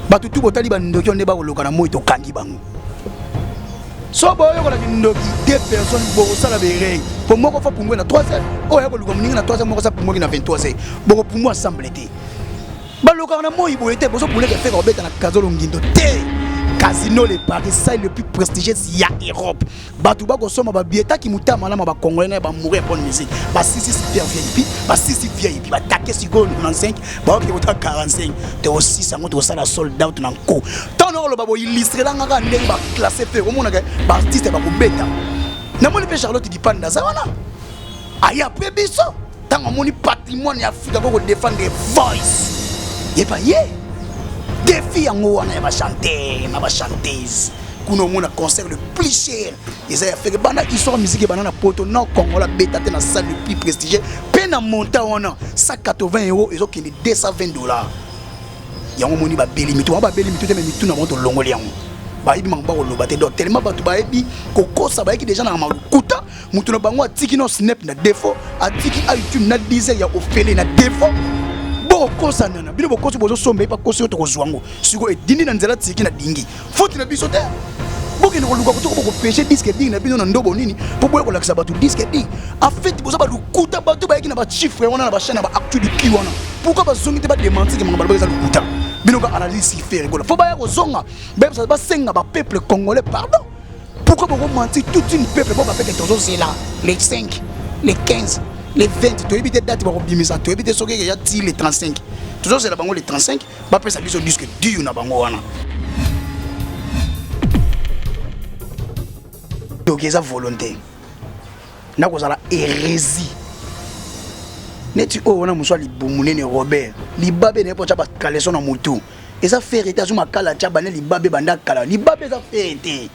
Bato tu botali bandoki nde bakoloka na moi, tokangi bango. So boyokola kindoki, deux personnes bokosala berei po moko fa pumbwe na 3 heures, oyo ya koluka moninga na 3 heures, moko sa pumbwaki na 23 heures, bokopumbwa ensemble te. Balokaka na moi boye te. Bozobuleka feka kobeta na Kazolo Ngindo te. Casino Le Paris, salle le plus prestigieux ya Europe. Bato bakosomba babillet taki motema malamu, bacongolais na bamouri ya bonne musique. Basisi super VIP, basisi VIP, batake sikoyo 95, baoke kota 45, tokosisa yango, tokosala sold out na nko. Ntango nakoloba boillustrelanga kaka ndenge baclasse mpe omonaka baartiste bakobeta. Namoni mpe Charlotte Dipanda aza wana, aye apres biso. Ntango amoni patrimoine ya Afrika ko kodefendre voice yeba ye défi yango wana ya bachanteur na bachanteuse kuna. Omona concert le plus cher eza ya Ferre. Banda histoire musique ebanda na Poto na Congo, beta te na salle le plus prestigieux mpe na montant wana 180 euro ezokende 220 $. Yango omoni babeli mitu wana, babeli mitu te, me mitu na bango tolongoli yango, bayebi makambo bakoloba te. Donc tellement bato bayebi kokosa, bayeki déjà na malukuta. Moto na bango atiki no Snap na défaut, atiki iTunes na Deezer ya ofele na défaut. Bokosanana bino, bokosi, bozosomba ye bakosi oyo tokozwa yango sikoyo edindi na nzela, tiki na dingi faute na biso te. Bokende koluka kotoko, bokopeshe disque dur na bino na ndobo nini mpo boya kolakisa bato disque dur. En fait boza balukuta. Bato bayaki na bachiffre wana na bachaîne ya baactu du ki wana, pourquoi bazongi te badémentir ke makambo balobaki eza lokuta? Bino ka analyse Ferre Gola, fo baya kozonga, bayebisa, basenga bapeuple congolais pardon. Pourquoi bokomentir toute une peuple? Bo bapeke tozozela les 5, les 15, les 20, toyebi te date bakobimisa, toyebi te soki eya ti le 35. Tozozela bango le 35, bapesa biso disque dur na bango wana. Donc eza volonté nakozala hérésie neti oyo wana mosu alibumu nene Robert libabe na ye mpo atya bakaleso na motu. Eza Ferre te, azwi makala atya bane libabe banda kala. Libabe eza Ferre te.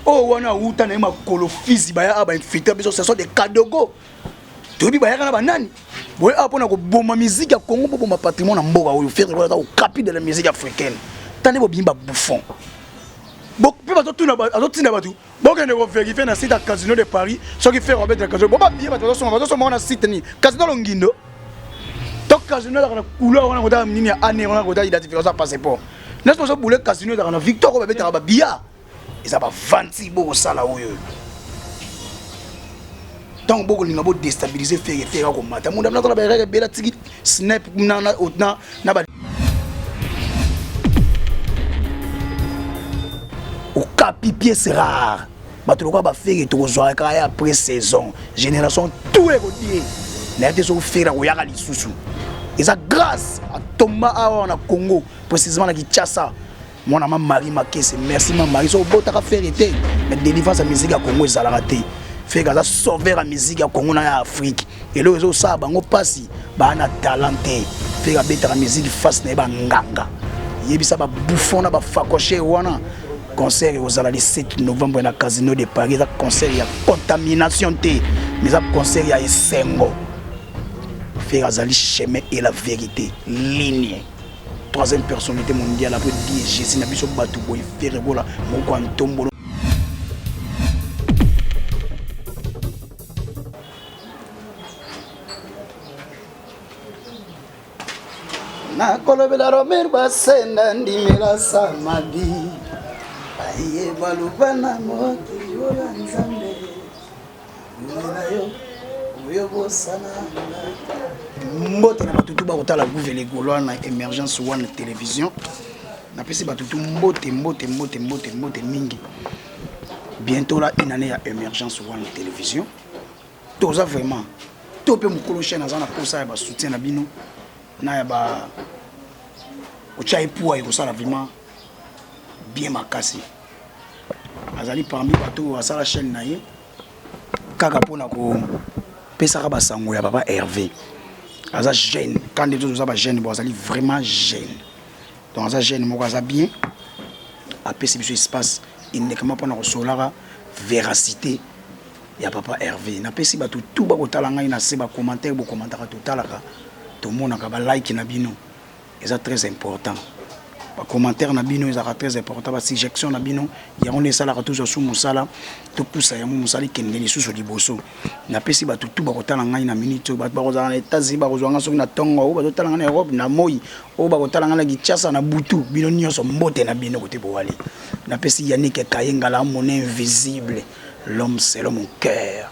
Oyo wana awuta na ye makolo fizi, baya awa bainfiltre biso. Ce sont des kadogo, toyebi bayaka na banani boye awa mpona koboma musique ya Congo, boboma patrimoine na mboka oyo. Ferre aza okapi de la musique africaine. Tande bobimi babouffon mpe azotinda bato bokende kovérifier na site ya Casino de Paris soki Ferre abetela casino. Bo babillet bato bazosomba, bazosomba wana site nini? Casino Longindo to casino ezalaka na couleur wana kota nini ya ane wana kota identification ya passeport nyonso bozobule. Casino ezalaka na Victoire oyo babetaka babillard. Eza bavanti bokosala oyo ntango bokolinga bodéstabiliser Ferre. Ferre akomata munda nazala baerreur ebele, atiki Snap na ba okapi pièce rare. Bato lokola baFerre tokozwaka kaka ye après saison, génération tout ekodie naye te. Soki Ferre akoyaka lisusu, eza grâce atomba awa na Congo, précisément na Kinshasa. Mwana ma Marie Makese, merci ma Marie. So obotaka Ferre te, mais délivrance ya musique ya Congo ezalaka te. Ferre aza sauveur ya musique ya Congo na ya Afrique. Eloko ezosala bango mpasi, baa na talent te. Ferre abetaka musique face na ye banganga. Yebisa babouffon na bafacochère wana, concert ekozala le 7 novembre na Casino de Paris. Eza concert ya contamination te, mais eza concert ya esengo. Ferre azali chemin et la vérité, ligne troisième personnalité mondiale après die Jésus na biso bato boye. Ferre Gola moko ya ntombolo. Nakolobela Romer Basenda, ndimela Samadi aye baloba na mokili oyo ya Nzambe na yo oyo bosana. Mbote na bato tu bakotala Gouve Gaulois na Émergence One Télévision. Napesi bato tu mbote, mbote, mbote, mbote, mbote mingi. Bientôt là une année ya Émergence One Télévision. Toza vraiment to mpe mokolo chaîne aza na posa ya basoutien na bino na ya ba kotya epuwa, ekosala vraiment bien makasi. Azali parmi bato oyo asala chaîne na ye kaka mpona kopesaka basango ya papa Hervé. Aza jeune quand nde toza bajeune bo, azali vraiment jeune. Donc aza jeune moko aza bien, apesi biso espace uniquement mpona kosolaka véracité ya papa Hervé. Napesi bato tu bakotala ngai na se bacommentaire, bokomantaka, totalaka, tomonaka balike na bino, eza très important. Ba commentaires na bino ezalaka très important, ba suggestions na bino yango nde esalaka tozwa su mosala, topusa yango mosala ekende lisusu liboso. Napesi bato tu bakotala ngai na minute oyo, bato bakozala na Etats-Unis bakozwa ngai soki na tongo, oyo bazotala ngai na Europe na moi, oyo bakotala ngai na Kinshasa na butu, bino nyonso mbote na bino kote bowali. Napesi Yannick Kayengala mon invisible, l'homme selon mon cœur.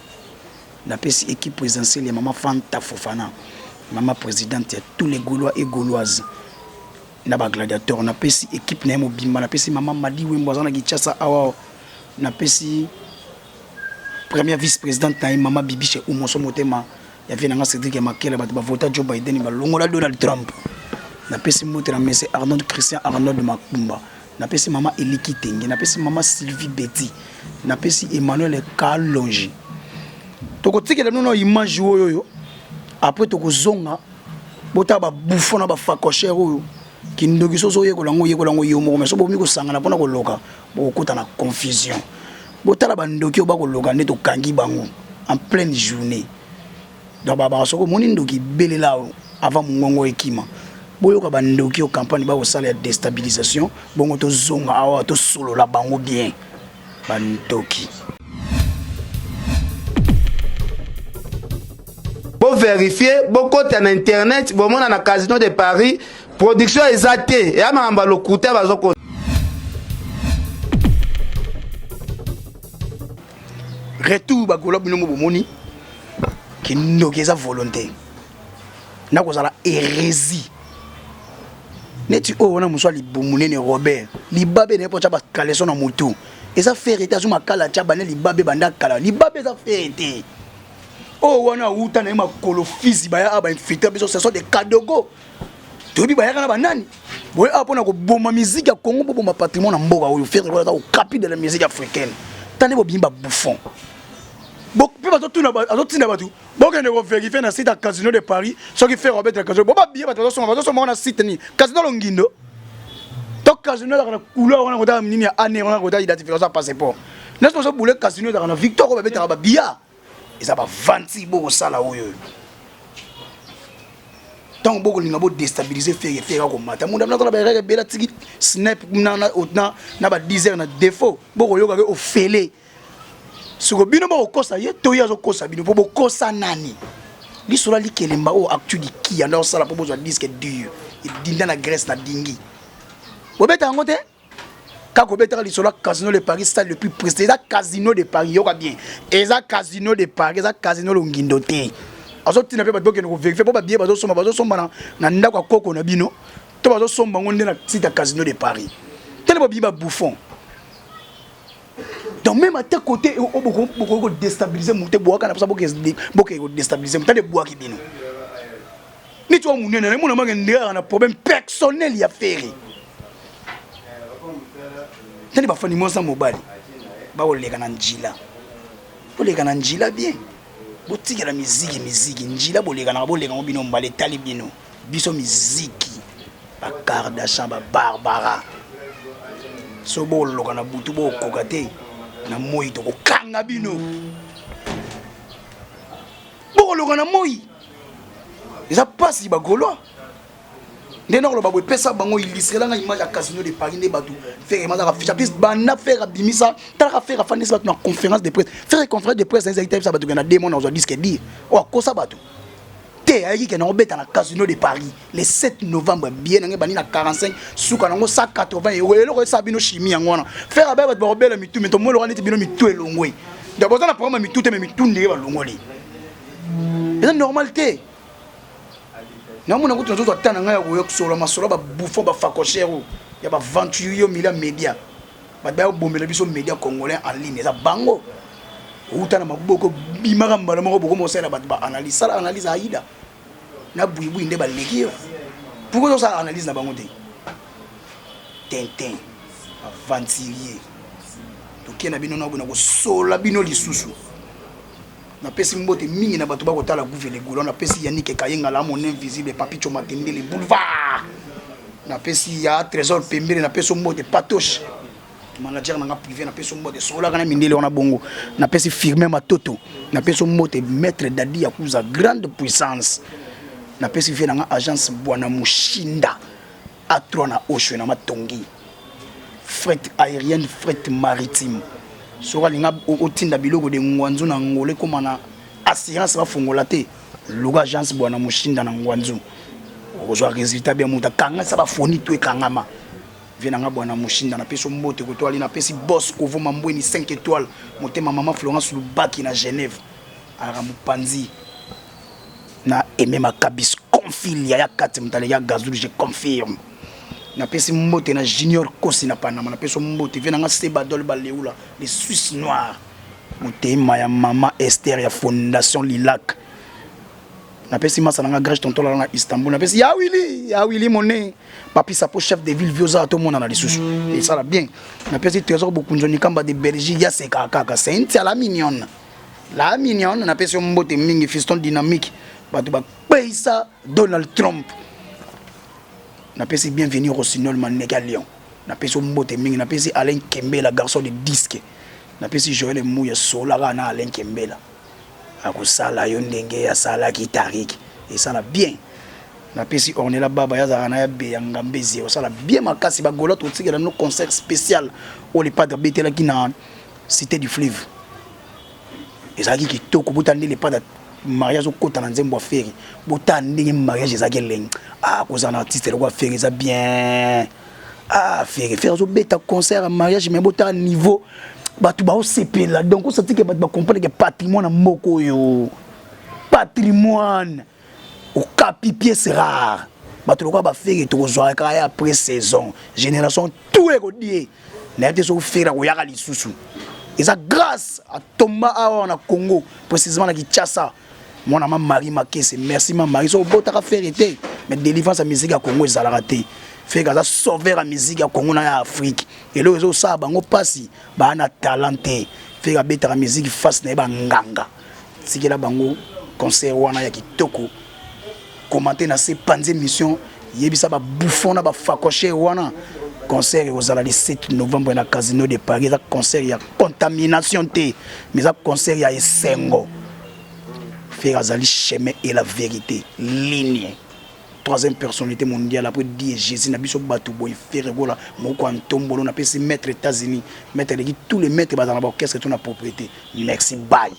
Napesi équipe présidentielle ya mama Fanta Fofana, mama présidente ya tous les Gaulois et Gauloises. Na ba gladiateurs napesi equipe na ye mobimba, napesi mama Madi Wembo aza na Kinshasa awa, napesi première vice présidente na ye mama Bibiche Umoso Motema ya vie na nga Cédric ya Makela, bato bavota Joe Biden balongola Donald Trump. Napesi mbote na monsieur Arnold Christian Arnold Makumba, napesi mama Eliki Tenge, napesi mama Sylvie Betty, napesi Emmanuel Kalonji. Tokotikela bino na image oyo oyo après tokozonga botala ba bouffon na ba facochère oyo kindoki soso oyekola yango oyekola yango yo moko mais so bokomi kosangana mpona koloka bokokota na confusion. Botala bandoki oyo bakoloka nde tokangi bango en pleine journée. Donc babaka soki omoni ndoki belela avant mongongo ekima. Boyoka bandoki oyo campagne bakosala ya destabilisation, bongo tozonga awa tosolola bango bien bandoki. Bo verifier, bokota na internet, bomona na Casino de Paris, production eza te, ya makambo ya lokuta bazoko. Retour bagola bino mo bomoni kindoki eza volonté na kozala hérésie neti oyo wana mosu ya libumu nene Robert libabe na ye mpo atya bakaleso na motu eza fere te azwi makala atya bande libabe banda kala libabe eza fere te oyo wana awuta na ye makolo fizi baya awa bainfiltre biso ce sont des kadogo toyebi bayaka na banani boye awa mpona koboma miziki ya congo boboma patrimoine na mboka oyo ferre aza okapi de la musique africaine tande bobimi babouffon mpe bazotuna azotinda bato bokende koverifie na site ya casino de paris soki ferre abetela casino bo babiye bato bazosomba bazosomba wana site nini casino longindo to casino ezalaka na couleur wana kotala nini ya ane wana kotala identification ya passeport nyonso bazobule casino ezalaka na victoire oyo babetaka babiya eza bavanti bokosala oyo ntango bokolinga bodestabilize fere fere akomata munda mna tala baerere ebele atiki snap na, na, na, na ba 10 heures na défaut bokoyoka ke ofele siko bino bokokosa ye to ye azokosa bino mpo bokosa nani lisolo likelemba oyo actu likiya nde osala mpo bozwa disque dur edinda na grèce na dingi bobeta yango te Kaka obetaka lisolo ya Casino de Paris, stade le plus prestigieux. Eza Casino de Paris, yoka bien. Eza Casino de Paris, eza Casino Longindo te. Azotina mpe bato bokende koverifier mpo babiye bazosomba, bazosomba na, na ndako ya koko na bino to bazosomba yango nde na site ya Casino de Paris. Tele bobiyi ba bouffon. Donc même ata côté bokoki kodestabilize moto te bwaka na mposa bokende kodestabilize moto tande bwaki bino. Neti wa munene na mona mange ndeka na problème personnel ya Ferre. Tani bafandi mwasi na mobali bakoleka na njila. Boleka na njila bien. Botikela miziki miziki njila boleka na boleka ngo bino mbala etali bino. Biso miziki ba Kardashian ba Barbara. So boloka na butu bokoka te na moi tokokanga bino. Bokoloka na moi eza pasi ba gaulois nde nakoloba boye pesa bango illustrela nga image ya casino de paris nde bato ferre mazaka ficha plus banda ferre abimisa talaka ferre afandisi bato na conférence de presse ferre conférence de presse ezalaki tayebisa bato ke na demo nazwa disque dire oyo akosa bato te ayaki ke nakobeta na casino de paris le 7 novembre billet nange ebandi na 45 suka nango 180 euro eloko esala bino chimie yango wana ferre abaya bato bakobela mitu me tomoni loka neti bino mitu elongwe donc boza na problème ya mitu te me mitu ndenge balongoli eza normal te namona kutu nazozwa ata na ngai ya koya kosolola masolo ya babouffon bafacochère oyo ya baventurier yo milia media bato baya kobombela biso media congolais en ligne eza bango outa na maboko bimaka mbala moko bokoma osalela bato baanalyse sala analyse aida na buibui nde baleki yo pourkoi ozosala analyse na bango te tintin aventurier toke na bino na kosola bino lisusu napesi mbote mingi na bato bakotala gouve le goulon napesi yannick kayengala mon invisible papicho matendele boulevard napesi ya trésor pembele napesi mbote patoche manager na nga privé napesi mbote sololaka na mindele wana bongo napesi firmin matoto napesi mbote maître dadi yakuza grande puissance napesi vie na nga agence bwana mushinda. A3 na Oshwe na Matongi. Fret aérienne, fret maritime. Soki alinga otinda biloko de Ngwanzu na Angola ekoma na assurance bafongola te. Luka agence bwana Mushinda na Ngwanzu. Okozwa résultat bien moto akangisa bafoni to ekangama. Vie na nga bwana Mushinda napesi mbote koto ali napesi boss Kovo Mambweni 5 étoiles motema mama Florence Lubaki na Genève. Alaka mopanzi na Aimé Makabis confile yaya kati moto ya Gazul je confirme. Napesi mbote na Junior Kosi na Panama napesi mbote vie na nga Sebadol Baleula les Suisses noirs motema ya mama Esther ya Fondation Lilac. Napesi masa na nga Grèce tonton na Istanbul napesi ya Willy ya Willy Monet papi sapo chef de ville vioza to mona na lisusu et ça la bien. Napesi Trésor Bokunzo Nikamba de Belgique ya seka kaka Cynthia la mignonne. La mignonne napesi mbote mingi fiston dynamique bato ba paysa Donald Trump. Napesi bienvenue Rossignol Maneka Lyon. Napesi mbote mingi napesi Alain Kembela garçon de disque. Napesi Joël Mouya sola na Alain Kembela. Akusala yo ndenge asalaki Tarik esala bien. Napesi Ornella Baba yazaka na ya be ya Ngambezi osala bien makasi ba gola totikela no concert spécial o le padre betelaki na Cité du Fleuve. Ezalaki kitoko bota ndenge le padre mariage okota na nzembo ya Ferre bota ndenge mariage ezalaki elengi. Ah kozala na artiste lokola Ferre eza bien. Ah Ferre Ferre azobeta concert ya mariage mais bota niveau bato baosepela donc osati ke bato bacomprendre ke patrimoine ya mboka oyo patrimoine okapi pièce rare bato lokola bafere tokozwaka kaka ya après saison génération tout ekodie nayebi te soki Ferre akoyaka lisusu eza grâce atomba awa na Congo précisément na Kinshasa mwana ma Marie Makese merci ma Marie so obotaka Ferre te mais délivrance ya musique ya Congo ezalaka te Ferre aza sauveur ya musique ya Congo na ya Afrique eloko ezosala bango mpasi baa na talent te Ferre abetaka musique face na ye banganga tikela bango concert wana ya kitoko commenter na se panze mission yebisa ba bouffon na ba facochère wana concert ekozala le 7 novembre na Casino de Paris eza concert ya contamination te mais eza concert ya esengo Ferre azali chemin et la vérité ligne troisième personnalité mondiale après dit Jésus na biso bato boye Ferre Gola moko antombolo na pesi maître États-Unis maître leki tous les maîtres bazana ba orchestre tout na propriété merci bye.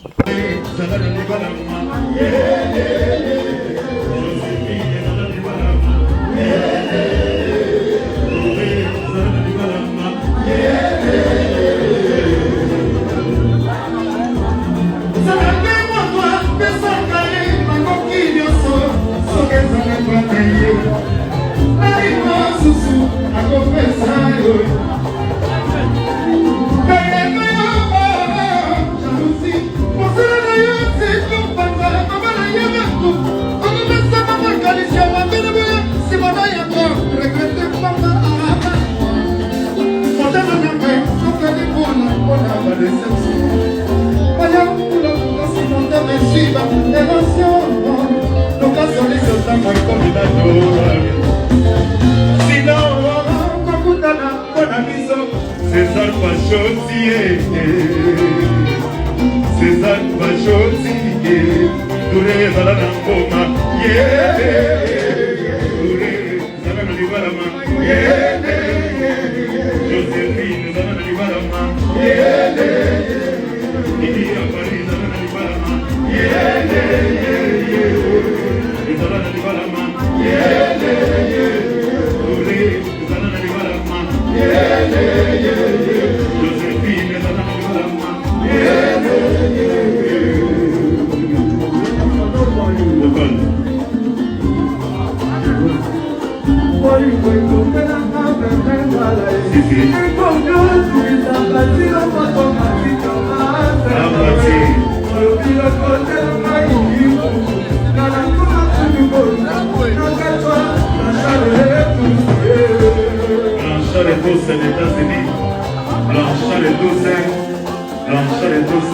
César Pachoti, César Pachoti, Touré ezala na ngoma, Touré ezala na libalama, Josephine ezala na libalama, Didi ya Paris ezala na libalama, ezala na libalama, Touré ezala na libalama, Josephine ezala na libalama. Blanchard et tous les États-Unis. Blanchard et tous, Blanchard et tous.